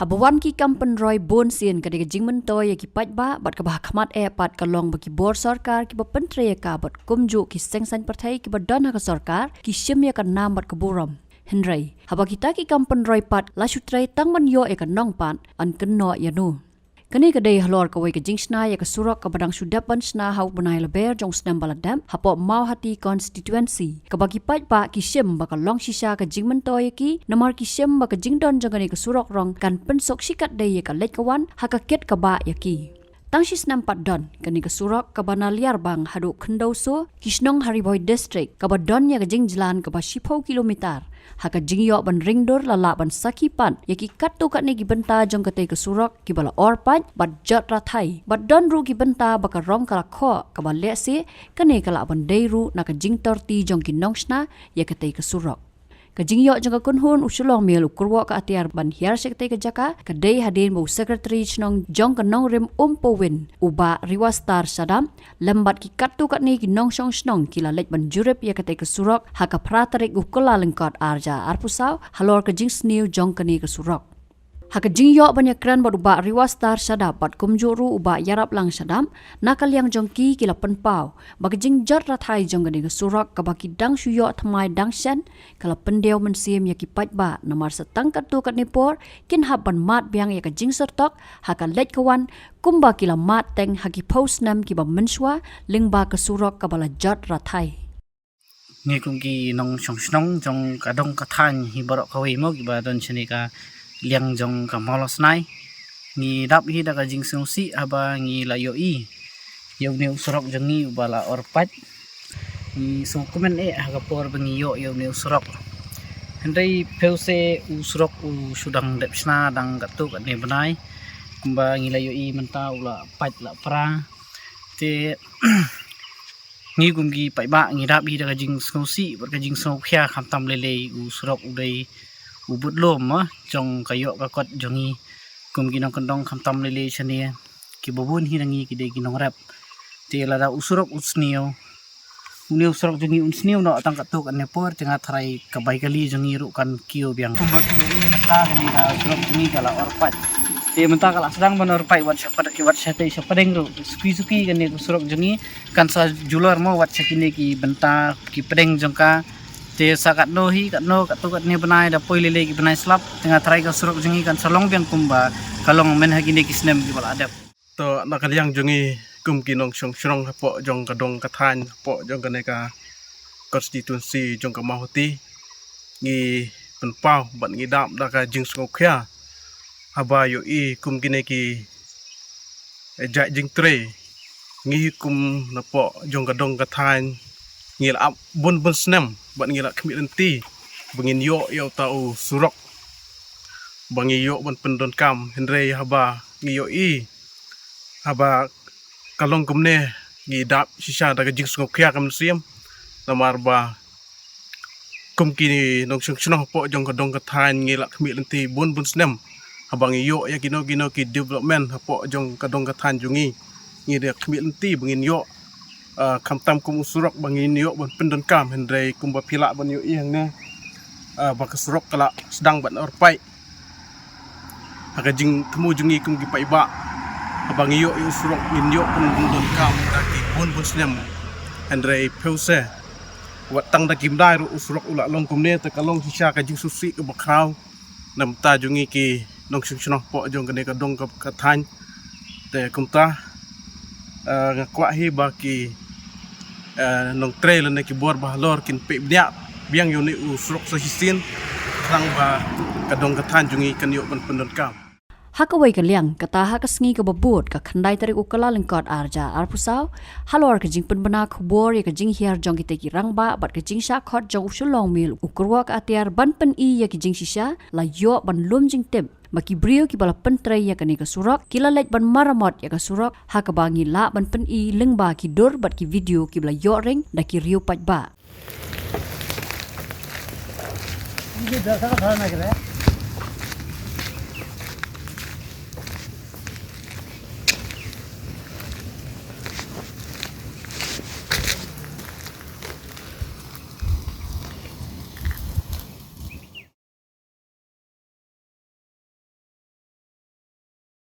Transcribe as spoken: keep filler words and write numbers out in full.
Haba wan ki kam pynroi bun sien, ka dei ka jingmyntoi ïa ki paidbah, bad kaba ha khmat eh pat ka long ba ki bor sorkar kiba pyntrei ïa ka bad kumjuh ki seng saiñ pyrthei kiba don ha ka sorkar ki shim ïa ka nam bad ka burom. Hynrei haba kita ki kam pynroi pat la shu trei tang ban ïoh ïa ka nong pat, yn kynnoh ïano? Kane ka dei halor kawei ka jingshna ïa ka surok kaba dang shu dep ban shna ha u bnai Lber jong u snem ba la dep hapoh Mawhati constituency, kaba ki paidbah ki shim ba ka long shisha ka jingmyntoi ïa ki, namar ki shim ba ka jingdon jong kane ka surok rong kan pynsuk shikatdei ïa ka leit ka wan ha ka kit ka bah ïa ki. Tang shi snem pat don, kane ka surok kaba na Liarbang haduh Khyndew Soo, ki shnong ha Ri Bhoi District, kaba don ïa ka jingjlan kaba shiphew kilometer, ha ka jingïoh ban ring dur la lah ban sakhi pat ïa ki katto katne ki bynta jong katei ka surok kiba la or pait bad jot rathai, bad don ruh ki bynta ba ka rong ka la khoh, kaba lehse kane ka lah ban dei ruh na ka jingtorti jong ki nongshna ïa katei ka surok. Ka jingïoh jong ka kynhun u Shillong Mail u kyrwoh ka atiar ban hiar sha katei ka jaka ka dei hadien ba u Secretary Shnong jong ka Nongrim Umpowin, u Bah Riwastar Shadap, lem bad ki katto katne ki nongshong shnong ki la leit ban jurip ïa katei ka surok ha ka phra tarik u Kyllalyngkot ar hajar arphew saw, halor ka jingsniew jong kane ka surok. Ha ka jingïoh ban ïakren bad u Bah Riwastar Shadap bad kumjuh ruh u Bah Ïaraplang Shadap, na ka liang jong ki, ki la pynpaw ba ka jingjot rathai jong kane ka surok kaba ki dang shu ïoh thymmai dang shen, ka la pyndiaw mynsiem ïa ki paidbah, namar sa tang katto katne por kin hap ban mad biang ïa ka jingsyrtok ha ka leit ka wan, kumba ki la mad teng ha ki phew snem kiba mynshuwa lyngba ka surok kaba la jot rathai. Ngi kum ki nongshong shnong jong ka dong ka thaiñ hi baroh kawei mo kiba don shane ka liang jong ka Mawlasnai, ngi dap hi da ka jingsngewsih haba ngi la ïohi ïa une u surok jong ngi uba la or pait. Ngi sngewkmen eh ha ka por ba ngi ïoh ïa une u surok. Hynrei phew se u surok u shu dang dep shna dang katto katne bnai, kumba ngi la ïohi mynta u la pait la pra. Te ngi kum ki paidbah ngi dap hi da ka jingsngewsih bad ka jingsngewkhia, khamtam lei lei u surok u dei u bud lum ma jong ka ïoh ka kot jong ngi kum ki nongkyndong, khamtam lei lei shane kiba bun hi na ngi ki dei ki nongrep. Te lada u surok u sniew, une u surok jong ngi un sniew noh tang katto katne por, te nga tharai ka bai kali jong ngi ruh kan kiew biang. Kumba ki ïohi mynta kane ka surok jong ngi ka la or pait. Te mynta ka la sdang ban or pait wat sha pad-, wat shatei sha pdeng ruh. Suki suki kane ka surok jong ngi kan sa julor mo wat sha kine ki bynta ki pdeng jong ka. Te sa katno hi, katno, katto katne bnai, da poi lei lei ki bnai slap, te nga tharai ka surok jong ngi kan sa long biang kumba ka long mynha kine ki snem kiba la dep. To, na ka liang jong ngi kum ki nongshong shnong hapoh jong ka dong ka thaiñ, hapoh jong kane ka constituency jong ka Mawhati, ngi pynpaw bad ngi dap da ka jingsngewkhia haba ïohi kum kine ki, eh, jait jingtrei. Ngi hi kum napoh jong ka dong ka thaiñ ngi la ap bun bun snem bad ngi la khmih lynti ba ngin ïoh ïa uta u surok ba ngi ïoh ban pyndonkam, hynrei haba ngi ïohi haba ka long kumne, ngi dap shisha da ka jingsngewkhia ka mynsiem. Namar ba kum ki nongshong shnong hapoh jong ka dong ka thaiñ ngi la khmih lynti bun bun snem haba ngi ïoh ïa kino kino ki development hapoh jong ka dong ka thaiñ jong ngi. Ngi la khmih lynti ba ngin ïoh, ah, khamtam kum u surok ba ngin ïoh ban pyndonkam, hynrei kumba phi lah ban ïohi hangne, ah, ba ka surok ka la sdang ban or pait. Ha ka jingthmu jong ngi kum ki paidbah, haba ngi ïoh ïa u surok ngin ïoh pyndonkam da ki bun bun snem. Hynrei phew se, wat tang da ki bnai ruh u surok u la long kumne, te ka long shisha ka jingsngewsih kaba khraw na bynta jong ngi ki nongshong shnong hapoh jong kane ka dong ka, ka thaiñ. Te kumta, eh, nga kwah hi ba ki, eh, nongtrei lane ki bor ba halor kin peit bniah biang ïa une u surok sa shisien, khnang ba ka dong ka thaiñ jong ngi kan ïoh ban pyndonkam. Ha kawei ka liang, kata ha ka sngi kaba bud, ka khyndai tarik u Kyllalyngkot ar hajar arphew saw, halor ka jingpynbna khubor ïa ka jinghiar jong kitei ki rangbah bad ka jingshah khot jong u Shillong Mail u kyrwoh ka atiar ban pyni ïa ki jingshisha, la ïoh ban lum jingtip ba ki briew kiba la pyntrei ïa kane ka surok ki la leit ban maramot ïa ka surok, ha kaba ngi lah ban pyni lyngba ki dur bad ki video kiba la ïoh ring da ki riew paidbah.